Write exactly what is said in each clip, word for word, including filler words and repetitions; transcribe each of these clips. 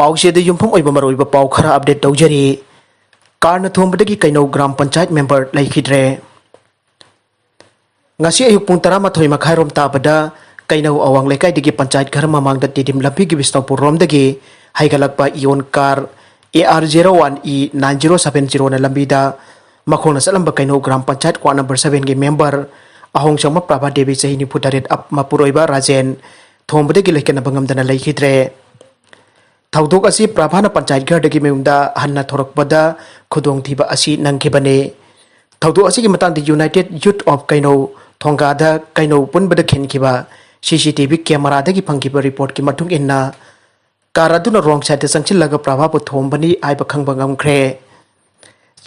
ꯄꯥꯎꯆꯦꯗ ꯌꯨꯝꯐꯝ ꯑꯣꯏꯕ ꯃꯔꯨꯑꯣꯏꯕ ꯄꯥꯎ ꯈꯔ ꯑꯞꯗꯦꯠ ꯇꯧꯖꯔꯤ꯫ ꯀꯥꯔꯅ ꯊꯣꯝꯕꯗꯒꯤ ꯀꯩꯅꯧ ꯒ꯭ꯔꯥꯝ ꯄꯟꯆꯥꯌꯠ ꯃꯦꯝꯕꯔ ꯂꯩꯈꯤꯗ꯭ꯔꯦ꯫ ꯉꯁꯤ ꯑꯌꯨꯛ ꯄꯨꯡ ꯇꯔꯥꯃꯥꯊꯣꯏ ꯃꯈꯥꯏꯔꯣꯝ ꯇꯥꯕꯗ ꯀꯩꯅꯧ ꯑꯋꯥꯡ ꯂꯩꯀꯥꯏꯗꯒꯤ ꯄꯟꯆꯥꯌꯠ ꯘꯔ ꯃꯃꯥꯡꯗ ꯇꯤꯗꯤꯝ ꯂꯝꯕꯤꯒꯤ ꯕꯤꯁꯅꯨꯄꯨꯔ ꯔꯣꯝꯗꯒꯤ ꯍꯥꯏꯒꯠꯂꯛꯄ Eon car AR zero one E nine zero seven zero ꯅ ꯂꯝꯕꯤꯗ ꯃꯈꯣꯡꯅ ꯆꯠꯂꯝꯕ Keinou gram panchayat ward number seven ꯒꯤ ꯃꯦꯝꯕꯔ ꯑꯍꯣꯡꯆꯪꯕ ꯄ꯭ꯔꯚꯥ ꯗꯦꯕꯤ, ꯆꯍꯤ ꯅꯤꯐꯨ ꯇꯔꯦꯠ, ꯃꯄꯨꯔꯣꯏꯕ ꯔꯥꯖꯦꯟ, ꯊꯣꯝꯕꯗꯒꯤ ꯂꯩꯈꯠꯅꯕ ꯉꯝꯗꯅ ꯂꯩꯈꯤꯗ꯭ꯔꯦ꯫ ꯊꯧꯗꯣꯛ ꯑꯁꯤ ꯄ꯭ꯔꯚꯥꯅ ꯄꯟꯆꯥꯌꯠ ꯘꯔꯗꯒꯤ ꯃꯌꯨꯝꯗ ꯍꯟꯅ ꯊꯣꯔꯛꯄꯗ ꯈꯨꯗꯣꯡꯊꯤꯕ ꯑꯁꯤ ꯅꯪꯈꯤꯕꯅꯤ꯫ ꯊꯧꯗꯣꯛ ꯑꯁꯤꯒꯤ ꯃꯇꯥꯡꯗ United Youth of ꯀꯩꯅꯧ ꯊꯣꯡꯒꯥꯗ ꯀꯩꯅꯧ ꯄꯨꯟꯕꯗ ꯈꯤꯟꯈꯤꯕ CCTV cameraꯗꯒꯤ ꯐꯪꯈꯤꯕ ꯔꯤꯄꯣꯔꯠꯀꯤ ꯃꯇꯨꯡ ꯏꯟꯅ, ꯀꯥꯔ ꯑꯗꯨꯅ wrong sideꯇ ꯆꯪꯁꯤꯜꯂꯒ ꯄ꯭ꯔꯚꯥꯕꯨ ꯊꯣꯝꯕꯅꯤ ꯍꯥꯏꯕ ꯈꯪꯕ ꯉꯝꯈ꯭ꯔꯦ꯫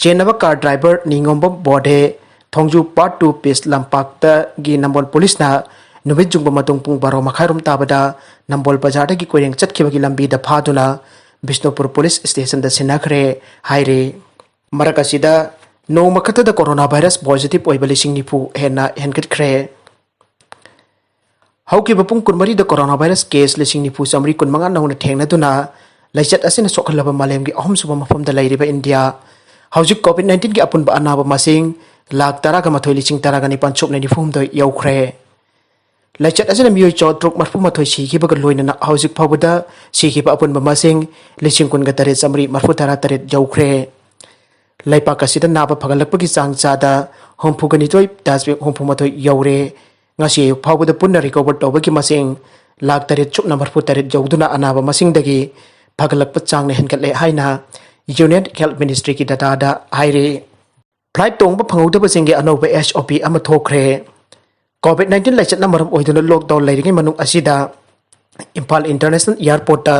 ꯆꯦꯟꯅꯕ car driver Ningombam Bode, Thongju Part two P ꯂꯝꯄꯥꯛꯇꯒꯤ ꯅꯝꯕꯣꯜ ꯄꯨꯂꯤꯁꯅ ꯅꯨꯃꯤꯠ ꯌꯨꯡꯕ ꯃꯇꯨꯡ ꯄꯨꯡ ꯕꯥꯔꯣ ꯃꯈꯥꯏꯔꯣꯝ ꯇꯥꯕꯗ ꯅꯝꯕꯣꯜ ꯕꯖꯥꯔꯗꯒꯤ ꯀꯣꯏꯔꯦꯡ ꯆꯠꯈꯤꯕꯒꯤ ꯂꯝꯕꯤꯗ ꯐꯥꯗꯨꯅ ꯕꯤꯁꯅꯨꯄꯨꯔ ꯄꯨꯂꯤꯁ ꯁ꯭ꯇꯦꯁꯟꯗ ꯁꯤꯟꯅꯈ꯭ꯔꯦ ꯍꯥꯏꯔꯤ꯫ ꯃꯔꯛ ꯑꯁꯤꯗ, ꯅꯣꯡꯃ ꯈꯛꯇꯗ ꯀꯣꯔꯣꯅꯥ ꯚꯥꯏꯔꯁ ꯄꯣꯖꯤꯇꯤꯚ ꯑꯣꯏꯕ ꯂꯤꯁꯤꯡ ꯅꯤꯐꯨ ꯍꯦꯟꯅ ꯍꯦꯟꯒꯠꯈ꯭ꯔꯦ꯫ ꯍꯧꯈꯤꯕ ꯄꯨꯡ ꯀꯨꯟꯃꯔꯤꯗ ꯀꯣꯔꯣꯅꯥ ꯚꯥꯏꯔꯁ ꯀꯦꯁ ꯂꯤꯁꯤꯡ ꯅꯤꯐꯨ ꯆꯥꯃꯔꯤ ꯀꯨꯟꯃꯉꯥ ꯅꯧꯅ ꯊꯦꯡꯅꯗꯨꯅ ꯂꯩꯆꯠ ꯑꯁꯤꯅ ꯁꯣꯛꯍꯜꯂꯕ ꯃꯥꯂꯦꯝꯒꯤ ꯑꯍꯨꯝꯁꯨꯕ ꯃꯐꯝꯗ ꯂꯩꯔꯤꯕ ꯏꯟꯗꯤꯌꯥ ꯍꯧꯖꯤꯛ COVID nineteenꯒꯤ ꯑꯄꯨꯟꯕ ꯑꯅꯥꯕ ꯃꯁꯤꯡ ꯂꯥꯈ ꯇꯔꯥꯒ ꯃꯥꯊꯣꯏ ꯂꯤꯁꯤꯡ ꯇꯔꯥꯒ ꯅꯤꯄꯥꯟ ꯁꯨꯞꯅ ꯅꯤꯐꯨ ꯍꯨꯝꯗꯣꯏ ꯌꯧꯈ꯭ꯔꯦ꯫ ꯂꯩꯆꯠ ꯑꯁꯤꯅ ꯃꯤꯑꯣꯏ ꯆꯥꯇ꯭ꯔꯨꯛ ꯃꯔꯐꯨ ꯃꯥꯊꯣꯏ ꯁꯤꯈꯤꯕꯒ ꯂꯣꯏꯅꯅ ꯍꯧꯖꯤꯛ ꯐꯥꯎꯕꯗ ꯁꯤꯈꯤꯕ ꯑꯄꯨꯟꯕ ꯃꯁꯤꯡ ꯂꯤꯁꯤꯡ ꯀꯨꯟꯒ ꯇꯔꯦꯠ ꯆꯥꯃꯔꯤ ꯃꯔꯐꯨ ꯇꯔꯥ ꯇꯔꯦꯠ ꯌꯧꯈ꯭ꯔꯦ꯫ ꯂꯩꯄꯥꯛ ꯑꯁꯤꯗ ꯅꯥꯕ ꯐꯒꯠꯂꯛꯄꯒꯤ ꯆꯥꯡ ꯆꯥꯗ ꯍꯨꯝꯐꯨꯒ ꯅꯤꯊꯣꯏ ꯗꯁꯃꯤꯛ ꯍꯨꯝꯐꯨ ꯃꯥꯊꯣꯏ ꯌꯧꯔꯦ꯫ ꯉꯁꯤ ꯑꯌꯨꯛ ꯐꯥꯎꯕꯗ ꯄꯨꯟꯅ ꯔꯤꯀꯣꯚꯔ ꯇꯧꯕꯒꯤ ꯃꯁꯤꯡ ꯂꯥꯈ ꯇꯔꯦꯠ ꯁꯨꯞꯅ ꯃꯔꯐꯨ ꯇꯔꯦꯠ ꯌꯧꯗꯨꯅ ꯑꯅꯥꯕ ꯃꯁꯤꯡꯗꯒꯤ ꯐꯒꯠꯂꯛꯄ ꯆꯥꯡꯅ ꯍꯦꯟꯒꯠꯂꯦ ꯍꯥꯏꯅ Union Health Ministryꯒꯤ dataꯗ ꯍꯥꯏꯔꯤ꯫ Flight ꯇꯣꯡꯕ ꯐꯪꯍꯧꯗꯕꯁꯤꯡꯒꯤ ꯑꯅꯧꯕ SOP ꯑꯃ ꯊꯣꯛꯈ꯭ꯔꯦ꯫ COVID nineteen ꯂꯥꯏꯆꯠꯅ ꯃꯔꯝ ꯑꯣꯏꯗꯨꯅ lockdown ꯂꯩꯔꯤꯉꯩ ꯃꯅꯨꯡ ꯑꯁꯤꯗ ꯏꯝꯐꯥꯜ International Airportꯇ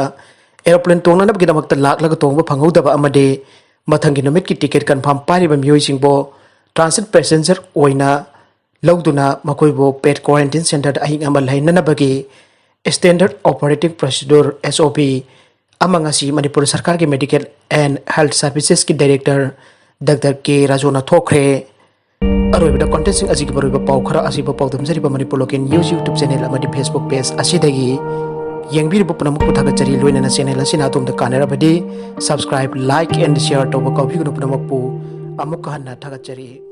aeroplane ꯇꯣꯡꯅꯅꯕꯒꯤꯗꯃꯛꯇ ꯂꯥꯛꯂꯒ ꯇꯣꯡꯕ ꯐꯪꯍꯧꯗꯕ ꯑꯃꯗꯤ ꯃꯊꯪꯒꯤ ꯅꯨꯃꯤꯠꯀꯤ ticket confirm ꯄꯥꯏꯔꯤꯕ ꯃꯤꯑꯣꯏꯁꯤꯡꯕꯨ transit passenger ꯑꯣꯏꯅ ꯂꯧꯗꯨꯅ ꯃꯈꯣꯏꯕꯨ paid quarantine centreꯗ ꯑꯍꯤꯡ ꯑꯃ ꯂꯩꯅꯅꯕꯒꯤ Standard Operating Procedure, SOP, ꯑꯃ ꯉꯁꯤ ꯃꯅꯤꯄꯨꯔ ꯁꯔꯀꯥꯔꯒꯤ Medical and Health Servicesꯀꯤ Director Doctor K ꯔꯥꯖꯨꯅ ꯊꯣꯛꯈ꯭ꯔꯦ꯫ ꯑꯔꯣꯏꯕꯗ contentꯁꯤꯡ ꯑꯁꯤꯒꯤ ꯃꯔꯨꯑꯣꯏꯕ ꯄꯥꯎ ꯈꯔ ꯑꯁꯤꯕꯨ ꯄꯥꯎꯗꯝꯖꯔꯤꯕ Manipur Local News YouTube channel ꯑꯃꯗꯤ Facebook page ꯑꯁꯤꯗꯒꯤ ꯌꯦꯡꯕꯤꯔꯤꯕ ꯄꯨꯝꯅꯃꯛꯄꯨ ꯊꯥꯒꯠꯆꯔꯤ꯫ ꯂꯣꯏꯅꯅ channel ꯑꯁꯤꯅ ꯑꯗꯣꯝꯗ ꯀꯥꯟꯅꯔꯕꯗꯤ subscribe, like and share ꯇꯧꯕ ꯀꯥꯎꯕꯤꯒꯅꯨ꯫ ꯄꯨꯝꯅꯃꯛꯄꯨ ꯑꯃꯨꯛꯀ ꯍꯟꯅ ꯊꯥꯒꯠꯆꯔꯤ꯫